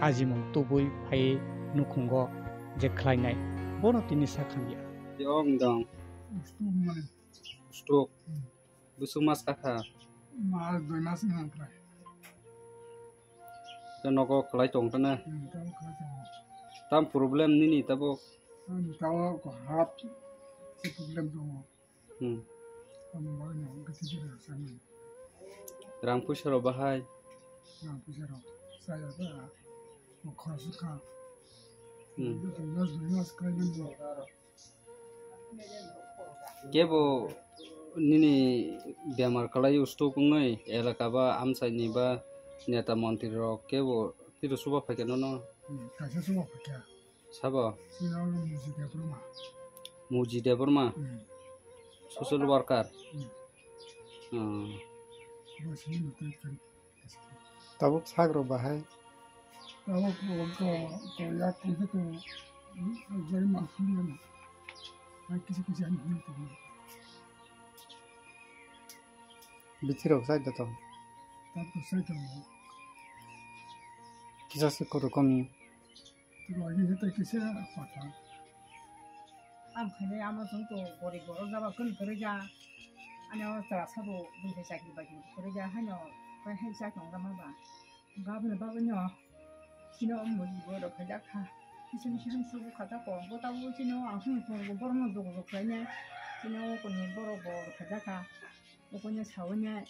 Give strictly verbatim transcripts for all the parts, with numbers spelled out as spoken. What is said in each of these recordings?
ajimung tubui phaiwi nukhungo je khlainai, bono tini sakhamya. Yong dong. Stroke mani. Stroke. Hmm. Busuk mas kakha. Mas dui mas wngkha prai. Tei nogo khlai tong tane. Hmm, tamo khlai tongo. Tam problem nini tabuk? Ani tabuk heart se problem tongo. Hmm. Tamo bagwi no hwnkhe tei bwrwi rok sanai. Rang puisa rok bahai? Rang puisa rok chaya ba, o khoroksa kha. Hmm. Dui mas, dui mas khlai nani. Kebo nini bemar kwlaio stroke wngwi elaka ba amchaini ba neta montri rok kebo tiro chuba phaikha nono? Hmm, kaisa chuba phaikha. Sabo? Sino Muji Debbarma. Muji Debbarma? Hmm. Social worker? Hmm. Hmm. Bo sini nukui kari. Tabuk sak rok bahai? Tabuk ko, ko, ko yak ko, ko, jai ma suri na. Ai kisi kisi ani hini ko. Bithi rok sai da tong? Tabuk sai tong. Kisa se ko rokom ni? Rogi hete kisa pata. Am khainai amo chwng to gorib borok jaba kwrwi kwrwi ja. Ani o chwla sabo bini chakri bakri kwrwi ja haino kai hai chak tong rama ba. Gabni bagwi no chini o muibo rok khaijak kha. Kisa kisa hai subu kha ta ko. Bo tabuk chini o ang hwn phungo borok no jog jog khlainai. Chini o koni borok bo rok khaijak kha. Okono sawi ne,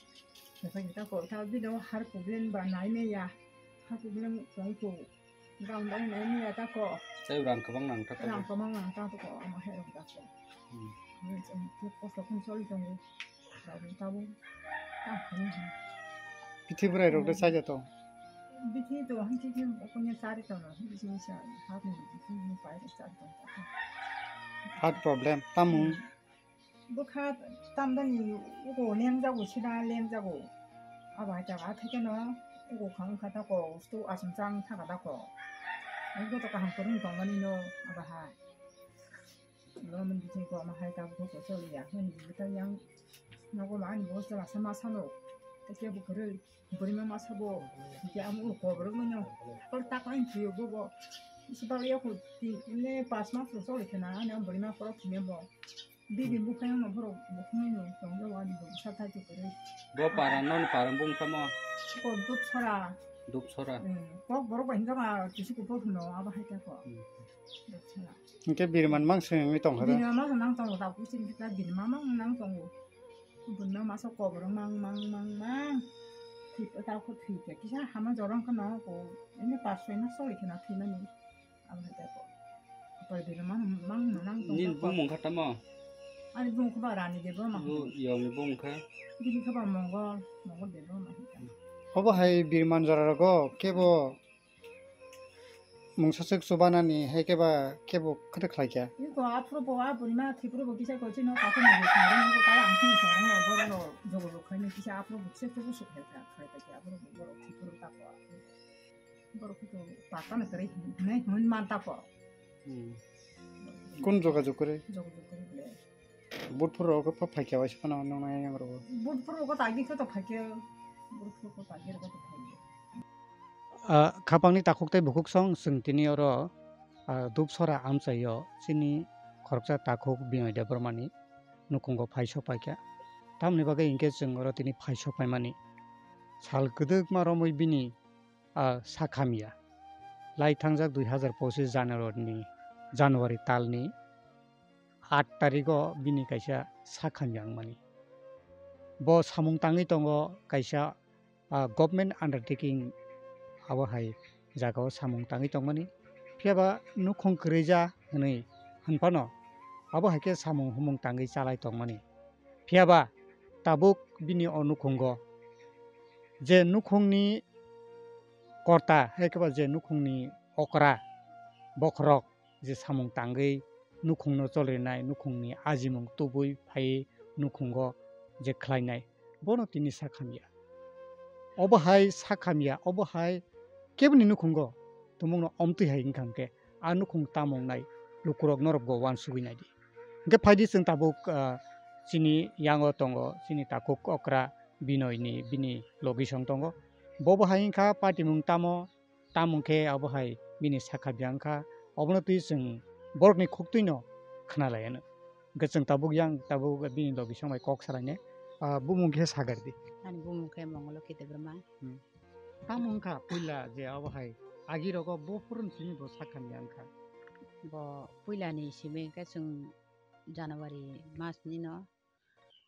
kisa kisa ko ta bini o har problem ba nai ne ya. Har problem tong to. Gam dang nai ne ya ta ko. Tei rang kwbang nang ta ko. Rang kwbang nang ta ko, ama hai rok ta ko. Hmm. Ani chwng khe kosto khum choli tongo. Tabuk, tabuk. Ta khum. Bithi bwrai rok de chaja tong? Bithi to, han khe okono chari tong, bithi sa, hat ni bithi ni pai rok chari tong. Heart problem, tamung? Hmm. Bwkha tamdani uko lemjago sida lemjago. Abo hai jaga thekeno uko khang kha tako usto asongchang thaka tako. Ang joto kaham kwrwng tongmani no abo hai. Lomon bising ko ma hai tabuk ko choliya. Hwn bwtang yang nogo ma ani bo chwla sama sano. Tei kebo kwrwi. Bwrwima masa bo, hwnkhe amo ulo koborok mano. Hor tak line thwiyo bobo. Bisi bagwi yakho tin, ne pas mas rok choli khna, ani amo bwrwima khorok thwimya bo. Bini bukhang no borok bukhang no tong jago ani bo bwsa thai kwrwi. Bo para, non para bung tamo? Ko Dupsora. Dupsora. Hmm, kok borok bai hinjak a kisi kuphur hwno, abo hai khe ko. Hmm. Dupsora. Hwnkhe biriman mang swngwi tong kha da? Biriman mang nang tongo, da buchini khe biriman mang nang tongo. Bwrwino masa koborok mang, mang, mang, mang. Thwi, ta kho thwi khe kisa hama jorong khe no ko. Ini pas soi mas soi khe na thwimani. Abo hai ta ko. Poi bini mang, mang, mang tong Nini ko. Bumung kha tamo? Ani bumung khe ba Rani Debbarma. Bu yong ni bumung kha? Bini khe ba Mongol, Mongol Debbarma hai ta. Obo hai biriman jora rogo kebo Mungsa swk chubanani hai khe ba kebo kwrwk khlai kha. Iko aphuru bo a bwrwima thwipru bo kisa ko chino kaku ni bo thwipru bo kala ang thwipru bo no bo no jogo jogo khaini kisa aphuru bo kisa chubu suk khlai kha khlai kha aphuru bo borok thwipru ta ko. Borok khe to pata na kwrwi hinwi hwn man ta ko. Hmm. Kun joga jog kwrwi? Joga jog kwrwi ble. Budhpur rogo pha phaikha waisa phano nung nai yang rogo. Budhpur rogo tagi khe to phaikha. Budhpur rogo tagi rogo to phaikha. Ah, khapangni takhuk tei bukhuk song chwng tini oro, ah, Dupsora amchaio chini khoroksa takhuk Binoy Debbarmani nukhungo phai sok paikha. Tamoni bagwi hinkhe chwng oro tini phai sok paimani. Sal kwdwkma romwi bini, ah, sakhamya. Lai thangjak dui hazar pochis January ni, January talni aat tarigo bini kaisa sakhamya wngmani. Bo samung tangwi tongo kaisa, ah, government undertaking abo hai jagao samung tangwi tongmani. Phiyaba nukhung kwrwija hwnwi hwnphano abo hai khe samung humung tangwi chalai tongmani. Phiyaba tabuk bini o nukhungo je nukhungni korta hai khe ba je nukhungni okra bokhorok je samung tangwi nukhungno cholirinai, nukhungni ajimung tubui phaiwi nukhungo je khlainai, bono tini sakhamya. Obo hai sakhamya, obo hai keboni nukhungo tumungno omtwi hai wngkha hwnkhe, a nukhung tamo wngnai lukurok norokbo uansugwi naidi. Hwnkhe phaidi chwng tabuk, ah, chini yango tongo, chini takhuk okra Binoyni bini logisong tongo. Bobo hai wngkha patimung tamo, Tamo khe abo hai bini sakha biyang kha, obono twi chwng borokni khuktwino khna lai anw. Hwnkhe chwng tabuk yang, tabuk bini logi song bai kok salainai. Ah, bumung khe sagar di. Ani bumung khe Mongoloki Debbarma. Hmm. Tamo wngkha puila je abo hai agi rogo bo phurun simi bo sakha biyang kha? Bo puilani simi khe chwng January mas ni no.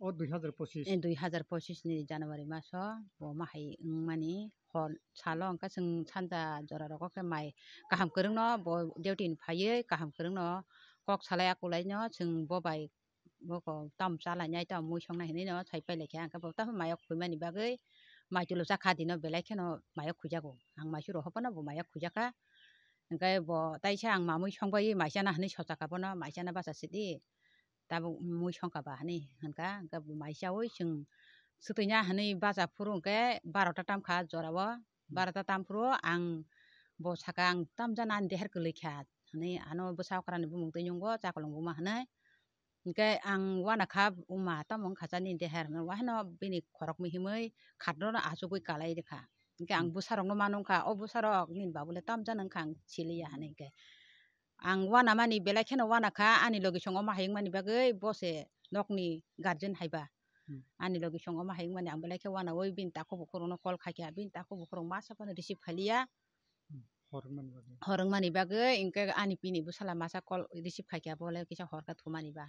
O dui hazar pochis. Eh, dui hazar pochis ni January maso bo ma hai wngmani hor salo wngkha chwng sanja jora rogo khe mai kaham kwrwngno bo duty ni phaiwi kaham kwrwngno kok salai akulai no chwng bo bai bo ko tam chalai nai tam mui songnai hinwi no sai pailai khe ang khe bo tamo maiyok khuimani bagwi mai tulo cha kha dino belai kheno maiyok khuijago ang mai suro hophano bo maiyok khuijak kha hwnkhe bo taisa ang mamui songbai mai chana hinwi sochaka bono mai chana bacha sidi. Tabuk mui songkha ba hinwi hwnkha, hwnkhe bo mai chaui chwng swtwina hinwi bacha phuru hwnkhe barota tamkha jorao, barota tamphuru ang bo saka ang tamjani ani deher kwlwikha hinwi ano bwsa okrani bumung twi nungo chakolong buma hinwi. Hwnkhe ang uanakha uma tamo wngkha chani deher hinwi wahaino bini khorok mihimwi khatno achugwi kalai rwkha. Hwnkhe ang bwsarokno ma nungkha, o bwsarok nini babule tamjani wngkha ang siliya hinwi hwnkhe. Ang uanamani belai kheno uanakha, ani logisong omo hai wngmani bagwi bo se nokni guardian haiba. Hmm. Ani logisong omo hai wngmani ang belai khe uanaui bini takhuk bukhurokno call khaikha, bini takhuk bukhurok masa phano receive khailiya. Hmm. Hor wngmani bagwi. Hor wngmani bagwi, hwnkhe ani bini bwsala masa call receive khaikha, bo le kisa hor khe thumani ba.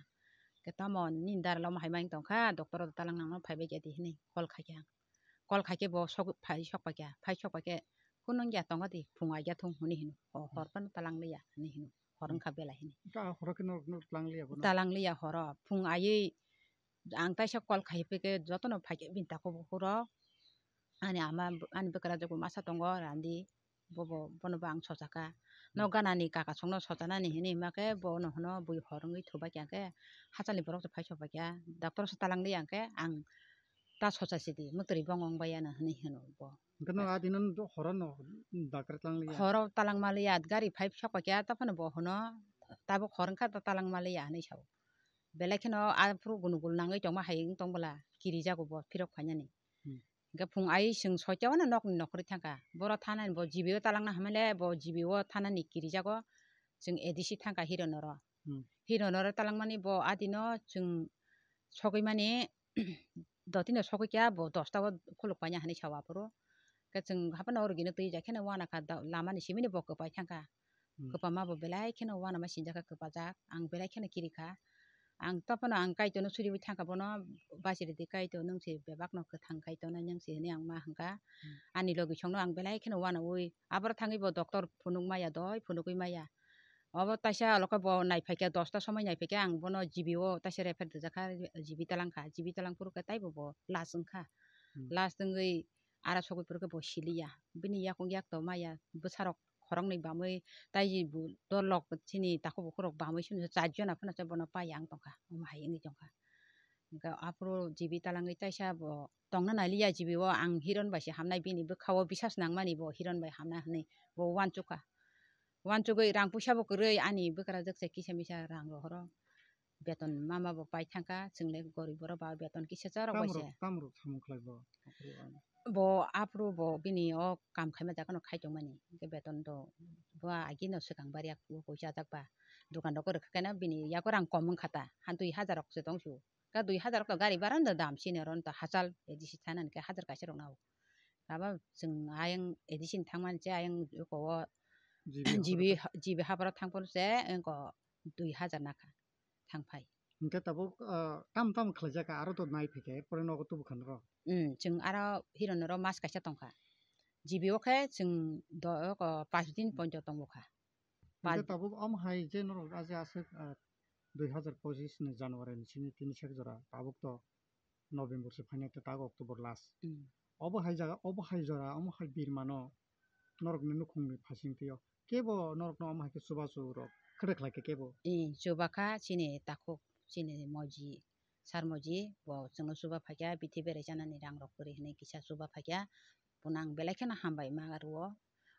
Khe tamo nini dara le omo hai ma wng tongkha, doctor o talang nangno phaibai khe di hinwi call khaikha. Call khaikhe bo sok phai sok paikha, phai sok paikhe, "Kunung ya tongo di, phung aigya thung," hwnwi hino. Ho-, hor phano talang liya, hwnwi hino. Hor wngkha belai hini. Hwnkhe a horo khe norok, norok talang liya bono? Talang liya horo. Phung aiwi ang taisa call khai phikhe jotono phaikhe bini takhuk bukhurok. Ani ama, ani bwkrajwk bo masa tongo, Randi. Bobo, bono bo ang sochakha. Hmm. Nok ganani kaka songno sochanani hinwi hima khe bono hwno bui hor wngwi thubai kha khe hachal ni borok se phai sok bai kha. Doctor se talang liya hwnkhe ang ta socha sidi, mwtwrwi bong wng bai ya no hinwi hwno bo. Hwnkhe no a dino horo no doctor talang liya? Horo talang ma liya, gari phai sok bai kha, ta phano bo hwno tabuk hor wngkha ta talang ma liya hinwi sao. Belai kheno aphuru gunu gulu nangwi tongma hai wng tong bwla kirijago bo phirok phainani. Hmm. Hwnkhe phung ai chwng soita o no nokni nokhorwi thangkha. Boro thanani bo G B o talangna hamya le bo G B o thanani kirijago chwng A D C thangkha Hironoro. Hmm. Hironoro talangmani bo adino chwng sogwi mani dotino sogwi kha bo dosta o khuluk paina hinwi sao aphuru. Khe chwng haphano oro gino twi ja kheno uanakha da-, lamani simini bo kwpai thangkha. Hmm. Kwpama bo belai kheno uanama sinjakha kwpajak. Ang belai kheno kirikha. Ang tophano ang Kaitorno suriwi thangkha bono, "Bachiridi Kaitor, nwng se bebakno kwthang Kaitor nai nwng se," hinwi ang ma hwnkha. Hmm. Ani logisongno ang belai kheno uanaui aboro thangwi bo doctor phunuk maya, doi phunugwi maya. Obo taisa aloka bo naiphaikha, dosta somoi naiphaikha, ang bono G B o taisa refer rwjakha, G B talangkha, G B talang phuru khe taibo bo last wngkha. Hmm. Last wngwi ara sogwi phuru khe bo siliya. Bini yakung yak to maya, bwsarok khoroknwi bamwi, tei bo dolok chini takhuk bukhurok bamwi simi char jona phano bono pai ang tongkha, omo hai wngwi tongkha. Hwnkhe aphuru G B talangwi taisa bo tongna nai liya G B o, ang Hiron bai se hamnai, bini bwkha o bisas nangmani bo Hiron bai hamnai hinwi bo uansukha. Uansugwi rang puisa bo kwrwi ani bwkrajwk se kisa misa rang rohoro. Beton mama bo pai thangkha, chwng le gorib borok ba beton kisa cha rok bai se. Tamrok, tamrok samung khlai bo? Bo aphuru bo bini o kam khaima jaga no khai tongmani. Hwnkhe beton do bo agi no swkang bari yak bo koi chajak ba. Dokan rok rwkha khe no bini yago rang kom wngkha ta. Han dui hazar rok se tong su. Ka dui hazar rok to gari bara no dam sini oro no to hachal A D C thana hwnkhe hazar kaisa rok nao. Abo chwng ayang A D C ni thangmani che ayang oko o G B G B, haparo. G B haparo thang phano se oko dui hazar nakha. Thang phai. Hwnkhe tabuk, ah, tam tam khlaijak kha, aro to nai phai khe, erpore nogo tubu kha norok? Hmm, chwng aro Hironoro mas kaisa tongkha. G B o khe chwng do-, oko panch din ponjo tongbo kha. Hwnkhe panch tabuk omo hai je norok aje aswk, ah, dui hazar pochis ni January ni simi tini sek jora, tabuk to November se phaina tei tago October last. Hmm. Obo hai jaga, obo hai jora, omo hai birmano norokni nukhungni phasing twi o kebo norokno omo hai khe chubachu rok khede khlai khe kebo. Eh, chubakha chini takhuk, chini moji, sar moji, bo chwngno chuba phaikha, bithi berai chanani rang rok kwrwi hinwi kisa chuba phaikha. Bono ang belai kheno hambai ma rwo.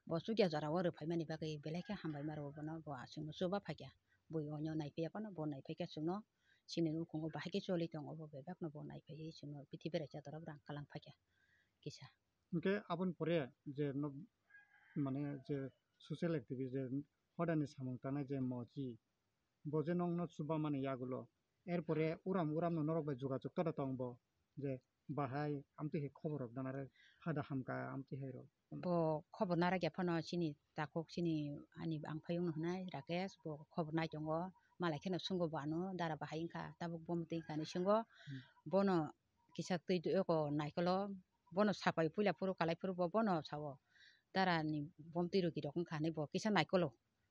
Bo chukya jora o rwphaimani bagwi belai khe hambai ma rwo bono, bo aswkno chuba phaikha. Bui onyo naiphaiya phano bo naiphaikha chwngno. Chini nukhungo bahai khe choli tongo, bo bebakno bo naiphaiwi chwngno bithi berai cha torop rang kalang phaikha kisa. Hwnkhe aboni pore je no mane je social activist je hodani samung tangnai je mochi, bo je nokno chubamani yagulo, erpore uram uramno norok bai jogajog tora tong bo, je bahai amtwi hai khobor rok dana rw hada hamkha amtwi hai rok. Bo khobor narak ya phano chini takhuk chini ani ang phayung no hwnai Rakesh, bo khobor nai tongo, malai kheno sungo bo ano dara bahai wngkha tabuk bo mwtwi wngkha hinwi sungo. Hmm. Bono kisa twi eko naikolo, bono sapai puila phuru kalai phuru bo bono sao, dara ni bomtwi rugi rok wngkha hinwi bo kisa naikolo.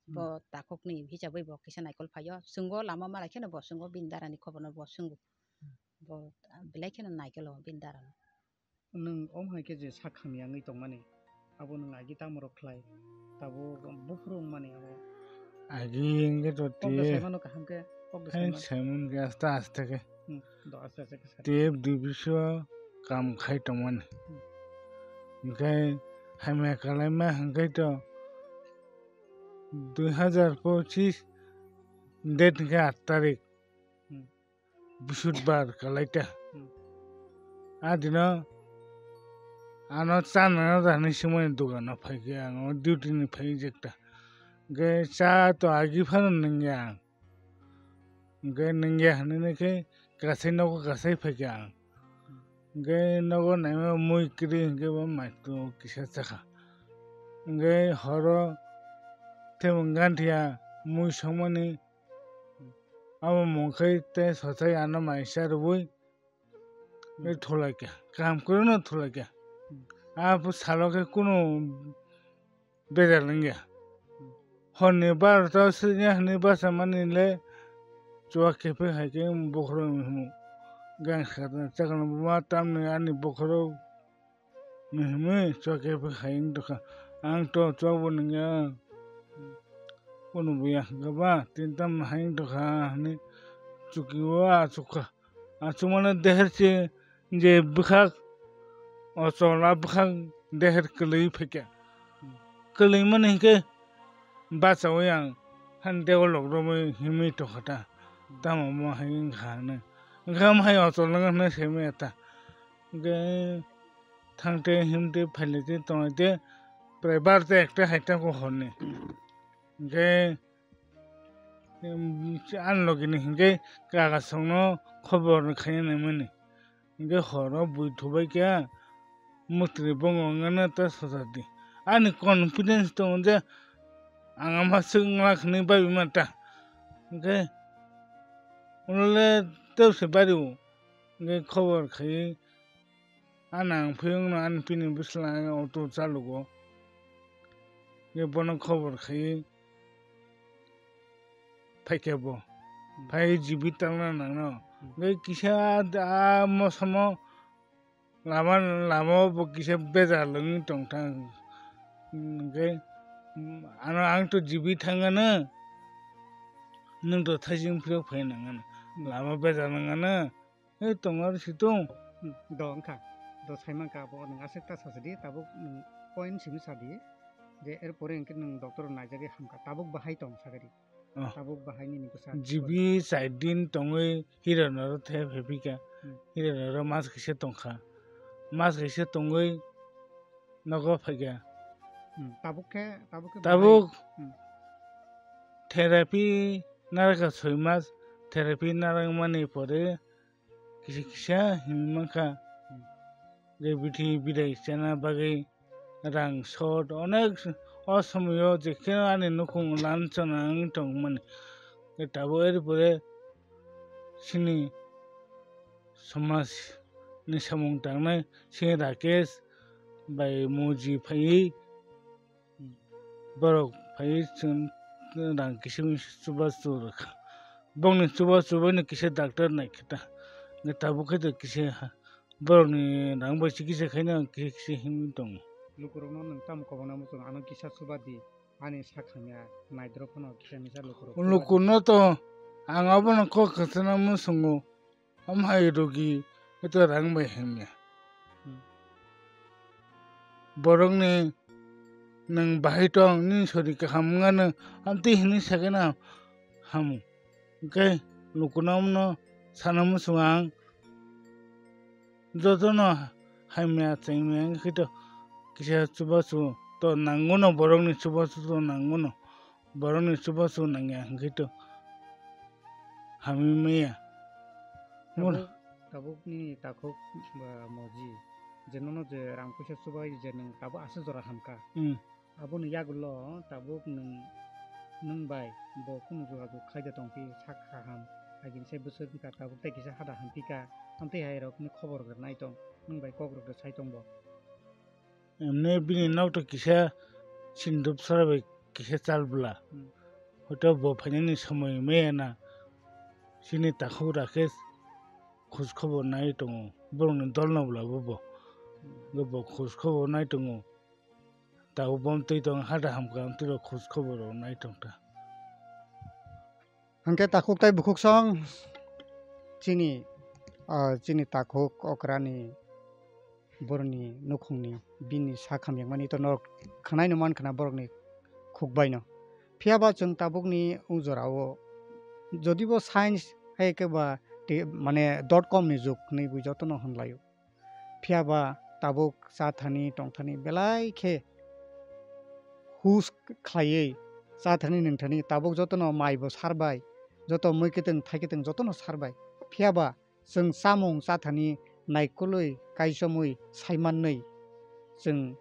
Hmm. Bo takhuk ni hisabwi bo kisa naikol phaio, sungo lama malai kheno bo sungo bini dara ni khobor no bo sungo. Hmm. Bo belai kheno naikolo bini dara no. Nwng omo hai khe je sak hamya wngwi tongmani, abo nwng agi tamo rok khlai, tabuk buphuru wngmani abo. Agi hwnkhe to kok da te saimano kaham khe, kok da hai saimano. Saimon khe aste aste khe. Hmm, do aste aste khe sai. T F D B C o kam khai tongmani. Hmm. Hwnkhe hamya kalaima hwnkhe to dui hazar pochis date hwnkhe aat tarik. Hmm. Bisudbar kalaita. Hmm. A dino ano chana rani sumai dogano phaikhe ang o duty ni phai jekta. Hwnkhe cha to agi phano nungya ang. Hwnkhe nungya hinwi khe kasai nogo kasai phaikha ang. Hwnkhe nogo naima mui kwrwi hwnkhe bo maitu kisa chakha. Hwnkhe horo tei bo ganthia mui songmani abo mungkhai tei sothai ano mai cha rwui thulaikha, kaham kwrwino thulaikha. Abo salo khe kunu bejal wngya. Horni barota o swrwngya hwnwi bachamani le chuak khe phai hai khe bokhorok hinwi himo. Gang sakha chakno buma tamni ani bokhorok hinwi chuak khe phai hai wng tongkha. Ang to chuak bo nungya. Kunu buya hwnkha ba tini tamni hai wng tongkha hinwi chuki o achukha. Achukmano deher se je bwkhak ochol a bwkhak deher kwlwi phaikha. Kwlwimani hinkhe bachaui ang han dego lok romwi himwi tongkha ta. Tamo omo hai wngkha hinwi. Wngkha omo hai ochol wngkha hinwi saimanya ta. Hwnkhe thangte himte phailete tonglaite prai barota ekta hai tamo horni. Hwnkhe Em, ani logi ni hinkhe kagasongno khobor khaina naimani. Hinkhe horo bui thubai kha, mwtri bongo wngmano ta sajadi. Ani confidence tongo je ang ama swk wngla hwnwi baibi manta. Hinkhe ulo le tebse bari o. Hinkhe khobor khaiwi Ano ang phiyungno ani pini bwsla auto chalugo. Ye bono khobor khai phaikhe bo. Hmm. Phai jibi talna nangno. Hmm. Gai kisa a mosamo lama, lama bo kisa bejal wng tongthang. Gai ano ang to jibi thangano. Nwng to thaising phirok phai nangano. Hmm. Lama bejal wngano. Ei, tongo aro si tong. Hmm, do wngkha. Do sai mankha abo nwng aswk ta sa sadi, tabuk nwng point simi sadi. Je er pore hwnkhe nwng doctor naijagwi hamkha. Tabuk bahai tong sagadi. Oh. Tabuk bahai nini bwsa. Jibi char din tongwi hero noro the phepika. Hmm. Hero noro mas kaisa tongkha. Mas kaisa tongwi nogo phaikha. Hmm, tabuk khe, tabuk khe bahai. Tabuk hmm. Therapy narwkha soi mas, therapy narwkmani pore kisa kisa hinwi mankha. Je bithi bidai chana bagwi rang short, onek o somoyo je khe ani nukhung lan chana wng tongmani. Tabuk eri pore chini somaj ni samung tangnai chini Rakesh bai Moji phaiwi. Borok phai chwng rang kisu chubachu rwkha. Bongni chubachu bai no kisa doctor naikha ta. Tabuk khe to kisa borokni rang bai se kisa khaino kisa kisa hinwi tongo. Lukurokno nwng tamo kobokna muchung, ano kisa chubadi, ani sak hamya naidrop phano kisa misa lukurok. Lukurno to ang abono kok kwchwna muchungo. Omo hai rogi hwnkhe rang bai hamya. Hmm. Borokni nwng bahai tong, nini sori kaham wngano, amtwi hinwi sakhe no hamu. Hwnkhe lukuno omono sana muchungo ang, jotono hamya chengmaya wngkhe to kisa chubachu to nangono, borokni chubachu to nangono, borokni chubachu nangya hwnkhe to hamwi maya. Tabuk, tabuk nini takhuk ba moji, je nono je rang puisa chubai je nwng tabuk aswk jora hamkha. Hmm. Aboni yagulo tabuk nwng, nwng bai bo kunu jogajog khaida tongphi sak kaham, agini se bwswk wngkha tabuk tei kisa hada hampikha, amtwi hai rokni khobor rok naitong, nwng bai kok rok sai tongbo. Emne bini nokto kisa sindup sara bai kisa chal bwla. Hmm. Hoito bo phainani somoi maya na. Chini takhuk Rakesh khoj khobor nai tongo. Borokni dolno bwla bo bo. Hmm. Bo khoj khobor nai tongo. Tabuk bo twi tong hada hamkha, amtwi rok khoj khobor rok nai tong ta. Hwnkhe takhuk tei bukhuk song chini, ah, chini takhuk okrani borokni nukhungni bini sak hamyakmani to norok khwnaino mankha na borokni khukbaino. Phiya ba chwng tabukni o jorao jodibo science hai khe ba te-, mane dot com ni jug hinwi bo jotono hwnlaio. Phiya ba tabuk cha thani tong thani belai khe hus khlaiwi cha thani nwng thani tabuk jotono mai bo sar bai, joto mui kwtwng thai kwtwng jotono sar bai. Phiya ba chwng chamung cha thani naikolwi kaichomwi sai manwi chwng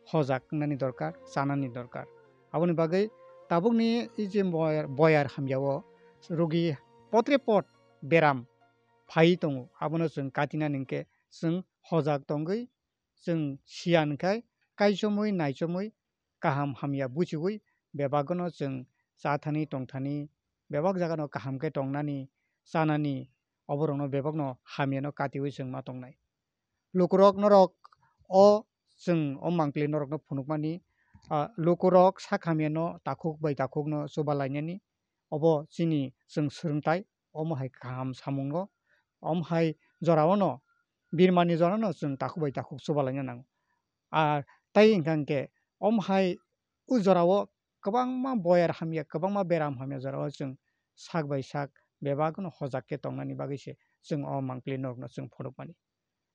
hojak wngnani dorkar, chanani dorkar. Aboni bagwi tabukni ei je boyar, boyar hamyao rugi potre pot beram phaiwi tongo, abono chwng katinani hwnkhe chwng hojak tongwi chwng siya hwnkhe kaichomwi naichomwi kaham hamya buchiwi bebakno chwng cha thani tong thani bebak jagano kaham khe tongnani chanani oborokno bebakno hamyano katiwi chwng ma tongnai. Lukurok norok o chwng o mangpili norokno phunukmani, ah, lukurok sak hamyano takhuk bai takhukno chuba lainani obo chini chwng swrwngthai. Omo hai kaham samungo, omo hai joraono, birmani joraono chwng takhuk bai takhuk chuba laina nango. Ar tei hwnkha hwnkhe omo hai o jorao kwbangma boyar hamya, kwbangma beram hamya jorao chwng sak bai sak bebakno hojak khe tongnani bagwi se chwng o mangpili norokno chwng phunukmani.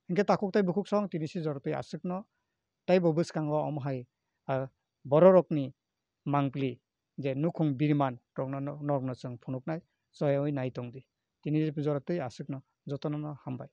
Hwnkhe takhuk tei bukhuk song tini se jorotwi aswkno tei bo bwskango omo hai, ah, bororokni mangpili je nukhung birman rokno no-, norokno chwng phunuknai, choyawi nai tongdi. Tini jora tei aswkno jotono no hambai.